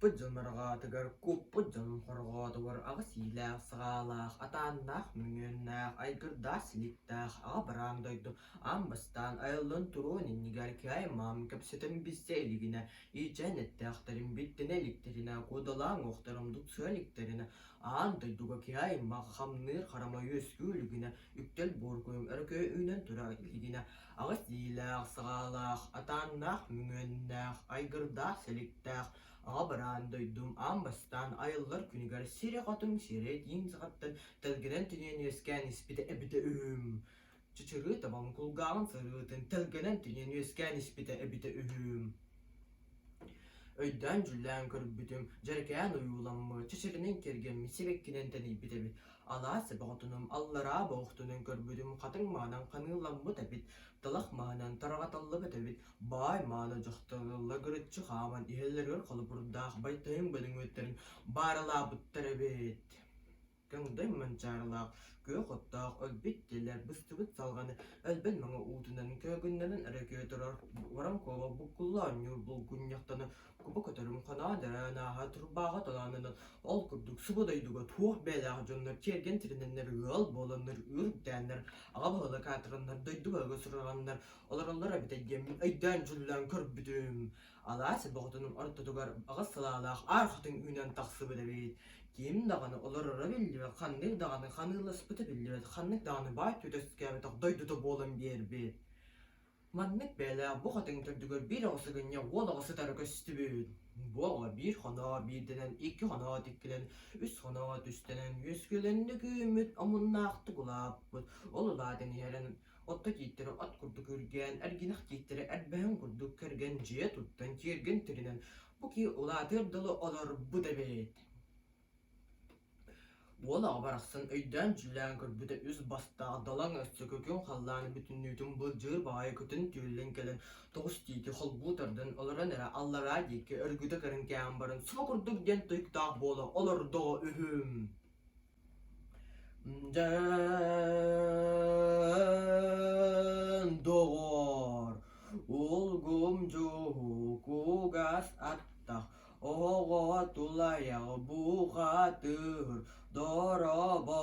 Ыыппыт дьон арҕаатыгар, куоппут дьон хорҕоотугар аҕыс иилээх-саҕаалаах, атааннаах, мөҥүөннээх, айгырдаах силиктээх аҕа бараан дойду аан бастаан айыллан туруон иннигэр киһи-аймаҕым кэпсэтэн билсэ илигинэ, иичээн эттээхтэрин биттэнэ иликтэринэ, куодалаан уохтарым тупсуйа иликтэринэ, аан дойдуга киһи-аймах хамныыр харамай үөскүү илигинэ, үктэл буоркуйум өрөкөйө үүнэн тура илигинэ, аҕыс иилээх-саҕаалаах, атааннаах, мөҥүөннээх, айгырдаах силиктээх аҕа бараан дойдум аан бастаан айыллар күнүгэр сирэ-хотун сирэ тииҥ саҕаттан тэлгэнэн түнүйэн үөскээн испитэ эбитэ үһүм. Чычырыы табан кулгааҕын сырыытын тэлгэнэн түнүйэн үөскээн испитэ эбитэ үһүм. Өйдөөн-дьүллээн көрбүтүм, дьэрэкээн ойууламмыт, чэчиринэн киэргэммит сибэккинэн тэнийбит эбит. Алаас эбэҕотунум аллараа боохтунан көрбүтүм хатыҥ маанан ханыыламмыт эбит, талах маанан тараҕаталлыбыт эбит, баай мааны дьахталла гырыччы хааман иһэллэригэр холобурдаах байтаһын бөдөҥүөттэрин бааралаабыттар эбит. Көҥдөй манчаарылаах, күөх оттоох, өлбүт тилэр, быстыбыт салҕаны өлбөн мэҥэ уутунан көөкүннэнэн эрэ күө турар уран куоба буккулла оонньуур булгунньахтаны куба көтөрүм хоноон эрээн ааһа турбааҕа толоонунан ол курдук субу дойдуга туох бэйэлээх дьоннор тиэргэн тиринэннэр ыал буоланнар ыыр үктээннэр аҕа баһылык аатыраннар дойду баһыга сураҕаннар олороллор эбитэ диэммин өйдөөн-дьүллээн көрбүтүм. Алаас боҕотунун ортотугар аҕыс салаалаах аар хатыҥ үүнэн тахсыбыт эбит. Ким даҕаны олороро биллибэт, ханнык даҕаны ханыыласпыта биллибэт, ханнык даҕаны баай түөтэскээбэтэх дойдута буолан биэрбит. Маннык бэйэлээх бу хатыҥ төрдүгэр биир оҕо сыгынньах уол оҕо сытара көстүбүт. Бу оҕо биир хоноо биирдэнэн, икки хоноо иккилэн, үс хоноо түстэнэн, үөскүлэнник үүммүт, омуннаахтык улааппыт. Ол улаатан иһэрин Отто тииттэрэ от курдук үргээн, эргинэх тииттэрэ эрбэһин курдук кэргэн дьиэ туттан, тиэргэн тэринэн, бу киһи улаатыар дылы олорбут эбит. Уол оҕо барахсан өйдөөн-дьүллээн көрбүтэ үс бастаах далаҥ өссө күн халлааны бүтүннүүтүн былдьыыр баҕайы көтөн түөллэн кэлэн тоҕус тиити холбуу тардан олорон эрэ аллараа диэки өргүтэ көрөн кээһэн баран суба курдук диэн туйуктаах буола олордоҕо үһүм. Дьэн доҕоор, улгум дьуһукугас аттах, оҕо тулайах бухатыыр, доробо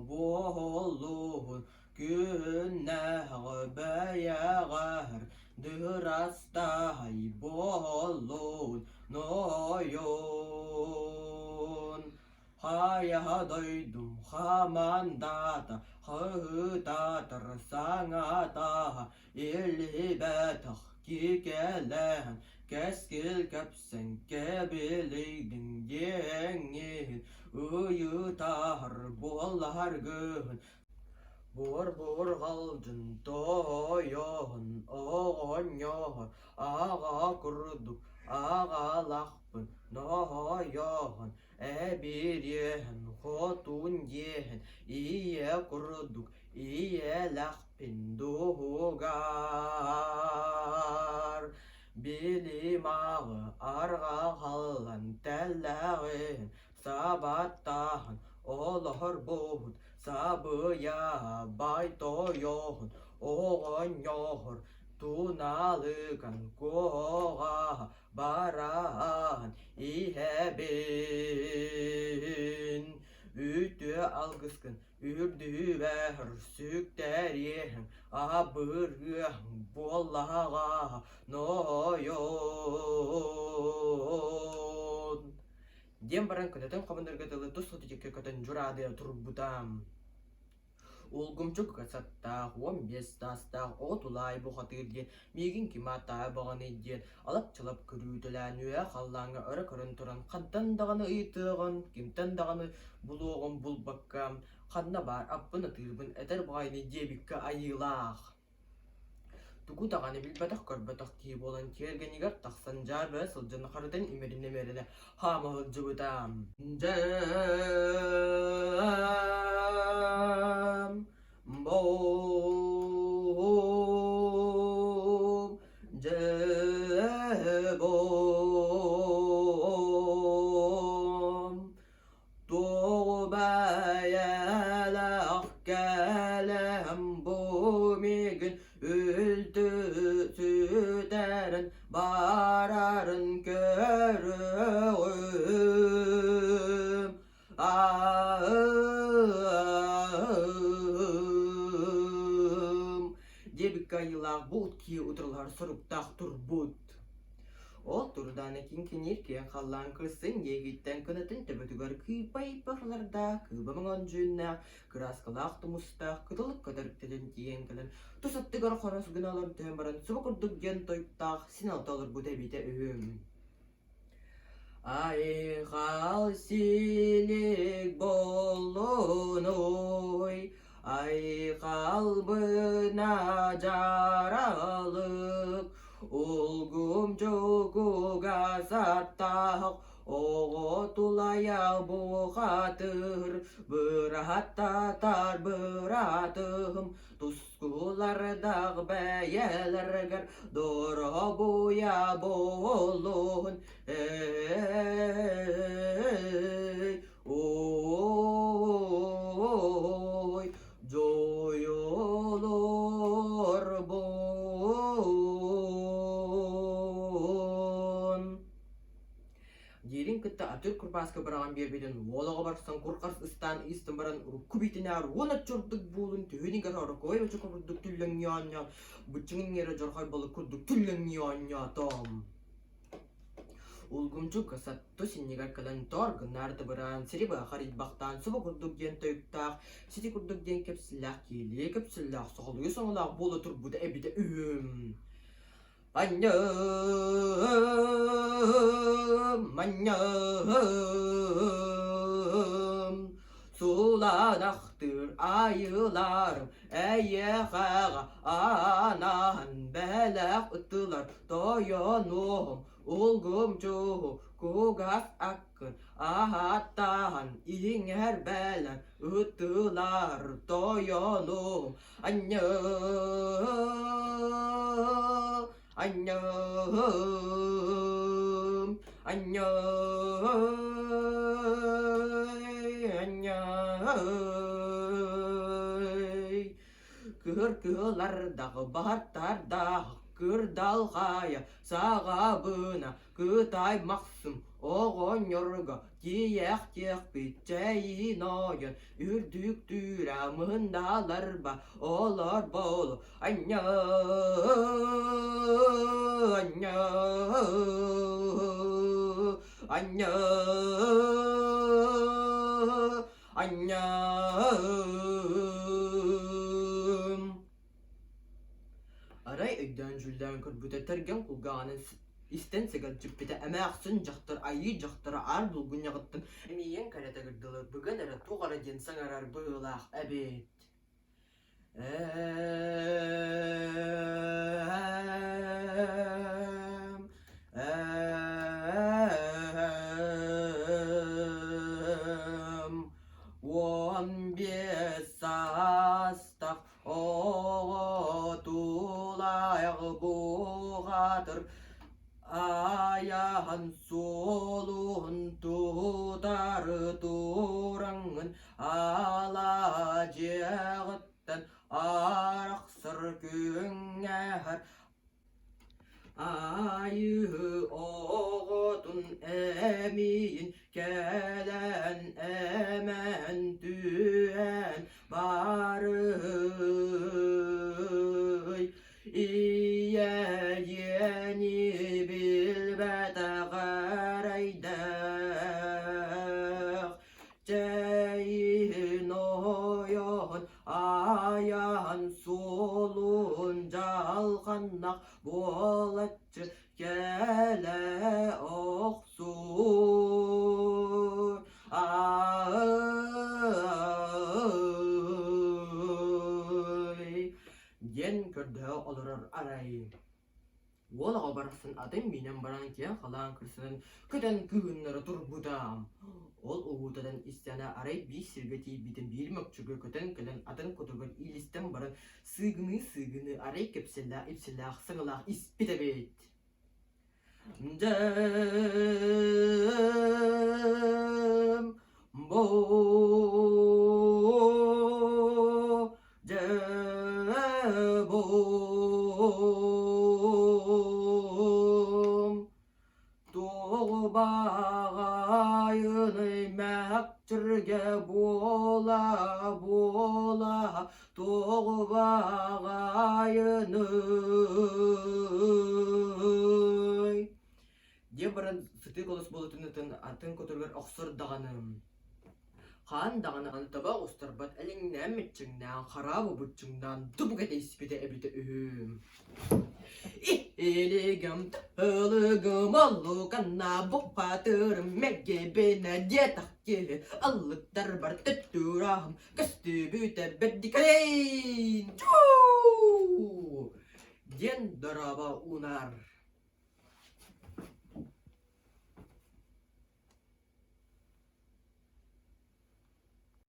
буоллуһун, күннээх бэйэҕэр дырастаай буоллун, нойон. Хайа дойдум хамаандата хаһыытаатар саҥата Илибэтэх кикэлэһэн кэскил кэпсэн кэбилийдиҥ диэҥҥин ыйытаһар буолларгын Буор-буурҕалдьын тоойоһун оҕонньоһор аҕа курдук аҕалахпын ноойоһун Эбириэһин, хотун диэһин, ийэ курдук ийэлэхпин дуһугар. Билим ааҕы арҕаҕаллан тэллэҕин сабаттааһын олорбут сабыйа бай тойоһун оҕонньоһор туналыган куоҕа баран иһэбин. Үтүө алгыскын үрдүбэр сүктэриэһиҥ, абырыаһыҥ буоллаҕа нойон. Диэн баран көнөтөн хомунарга дылы тус хоту диэки көтөн дьураадыйа турбута. Улгумчук саттаах, 15 саастаах оҕо тулаайы бухатыыр диэн миигин ким ааттаабы баҕаный диэн алап-чалап көрүүтэлээн үөһэ халлааҥҥа өрө көрөн туран хантан даҕаны ыйытыаҕын, кимтэн даҕаны булуоҕун булбакка ханна баар аппын атыырбын этэр баҕайыны диэбиккэ айыылаах. Тугу даҕаны билбэтэх-көрбөтөх киһи буолан тиэргэнигэр тахсан дьаабыра сылдьан харытын имэринэ-имэринэ хаама сылдьыбыта. Дьэ, бом, дьэ, бом, Тоҕо бэйэлээх кэлэм бу миигин үлтү сүтэрэн барарын көрөҕүн. Диэбиккэ айыылаах булт киһи утарылаһар соруктаах турбут. Ол турдаана киҥкиниир киэҥ халлаан кырсын диэкиттэн кынатын төбөтүгэр кыыппай-пахлардаах кыыба маҥан дьүһүннээх, кырааскалаах тумустаах кытылык көтөр үктэтэн тиийэн кэлэн тус аттыгар хорос гына олорон түһэн баран субу курдук диэн тойуктаах син алта олорбута эбитэ үһү. Айхал силик боллунуй, айхалбына дьаралык, улгум дьукуга саттах, оҕо тулайа бухатыр, бырааттатар быраатым, Тускулардаах бэйэлэргэр доруобуйа буоллун эй ой дьойолорбун Диирин кытта атыыр курбааска быраҕан биэрбитин уол оҕо барсан кур-харс ыстаан ыйыстан баран урукку биитинээр уон оччо ордук буолун түһүнүгэр орокуой очо курдук түллэҥнии оонньоон быччыҥын иҥэрэ дьорҕой балык курдук түллэҥнии оонньоотом. Улгумчу сатты синньигэр кэлэн тоор гыннаар тыбыраан сири быһа харыйбахтаан субу курдук диэн тойуктаах, сити курдук диэн кэпсэллээх киэлиэ кэпсэллээх соҕолуйу соҥолоох буола турбута эбитэ үһү. Анньым, анньым, суланахтыыр айыларым эйиэхэҕэ анаан бэлэх ыттылар тойонуом улгумчуһу кугас аккын аһаттаан иҥэр бэлэх ыттылар тойонуом Анньа, анньа, анньа, анньа. Кыһыр кыһылардаах, баһартардаах, кырдалҕайа, саҕабына, Кытай махсым оҕонньорго тиийэхтиэхпит чэйин ойон үрдүк түүрэ мындааларба олор болу анньа анньа анньа анньа Арай өйдөөн-дьүүллээн көрбүтэ тэргэн кулгааҕынан истэн сэгэлдьиппитэ эмээхсин дьахтар айыы дьахтара аар булгунньаҕыттан эмиийэн кэлэ тыгырдылар быган эрэ туох эрэ диэн саҥарар быһыылаах эбит Эм, эм, 15 саастах Оҕо тулаайах бухатыр айаһын суолун тутары тураҥҥын алаадьыаҕыттан арахсар күҥҥэһэр Айыы оҕотун эмиийин кэлэн эмэн түһэн барыый Ийэ диэни билбэтэх эрэйдээх Чэйин ойоҕун айаһын суолун дьалханнах буолаччы кэлэ охсуур диэн көрдөһө олорор арай Уол оҕо барахсан атын миинэн баран киэҥ халаан кырсынан көтөн кыһыннара турбута. Ол уһуутатан истэҕинэ арай биир сиргэ тиийбитин биир мөкчүргэ көтөн кэлэн атын кутуругар иилистэн баран сыыгыныы-сыыгыныы арай кэпсэллээх-ипсэллээх саҥалаах испит эбит. Дьэм бу дьэ бу туох баҕайыный мэхчиргэ. Дьэ буола-буола туох баҕайыный? Диэн баран сытыы колос буолутун атын кутуругар охсор даҕаны. Хаан даҕаны аны таба оҕустарбат элэҥнээн мэччиҥнээн, хараабы буччуҥнаан дубук этэйсибитэ эбитэ үһү. Илигим ылыгым оллуканна бухатырым мэггибинэ диэтэх киһи аллыктарбар төттүраһым көстүбүтэ бэрдикэйин диэн дорообо уунар.